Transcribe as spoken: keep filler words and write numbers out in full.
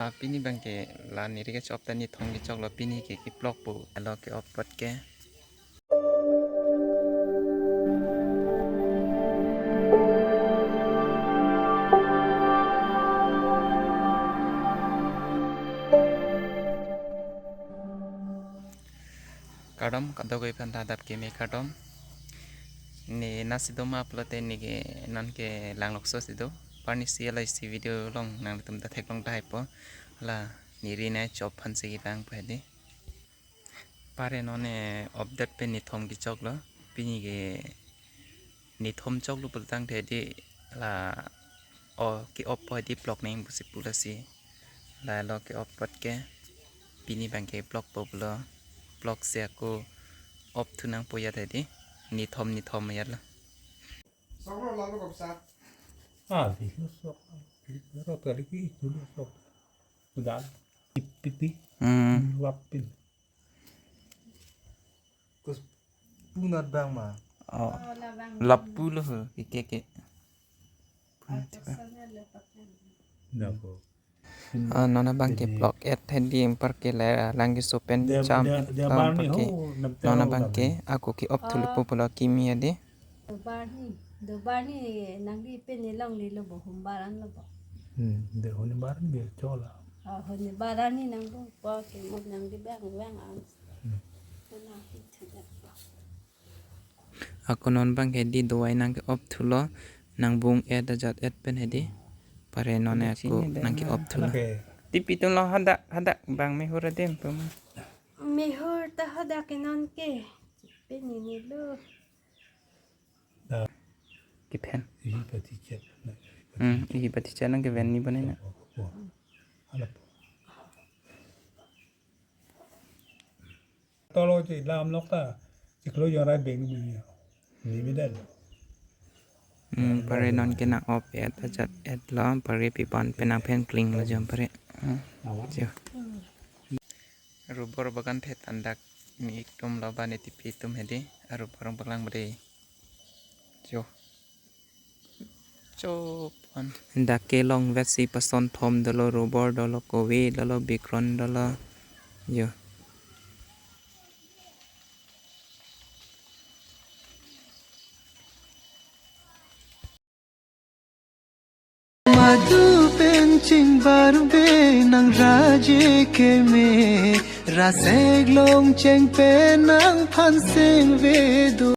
Ah, pini abangke la neli ke chop ta nithom kechoklo, pini ke keplok po. Alo ke-off apot ke. Kardom, kadokave aphan ta adap keme kardom. Ne nasi do ma pulote ne ke non ke Langlokso si do. Parni C L I C video along nanglitum ta theklong tahai po. La neli ne chop aphan si kevang po hedi. Pare non ne update pen nithom kechoklo. Pini ke nithom choklo pulotangte hedi la o ke-off po hedi, plok nang pusi pu lasi. Lalo ke-off apot ke. Pini abangke plok po pulo. Plok si ako off thu nangpo ajat hedi. Nithom nithom ajat lo. Sok lo, lalo kapsa. Ah, di lo sok. Di lo tadi ki itu lo sok. Udah. Ipiti. Hmm. Lapin. Kus punat abang ma. Oh. Oh, labang. Lapu lo ho, keke. Atasan ada pakai. Nako. Ah, non abangke plok et hedi, anparke la lang keso pen Dia, cham dia, dia lam barni parke. Ho, nam tero non abangke, lam. Ako ke-off thu lo po pulo kimi hedi. Do barni, do barni nangli pen ni longle lo bo, hum baran lo bo. Hmm, de hum baran ke chola. Ah, hum baran ni nang bo, po ke mo nangli bang, bang ang. Hmm. Nang itu dak. Ako non abangke hedi dawai nang ke-off thulo, nang bung et ajat et pen hedi. Pare non ako nang ke-off thulo. Oke. Tipi tum lo hadak, hadak abang mehur adim pum. Mehur ta hadak ke non ke. Pini ni lo. Dah. Kephen. Ihi pati chet. Hmm, ihi pati chet nang keven ni bane na. Oh, oh, oh. Alap. Tolo che lam nok ta, chiklo jong rai beng ni ni. Ni bidan. Hmm, pare non ke nang off et ajat et lo, pare pipan penang pen kling lo jom pare. Hmm. Awa. Jo. Rubber bagan thet andak mi ik tum lo bane tipi tum hedi, aru parong palang bade. Jo. Chop an. Dak ke longvet si pason thom dolo, rubber dolo, kove dolo, bikron dolo. Jo. Madu pen chingbar be nang raje keme, rasek long cheng pen nangphan seng ve do.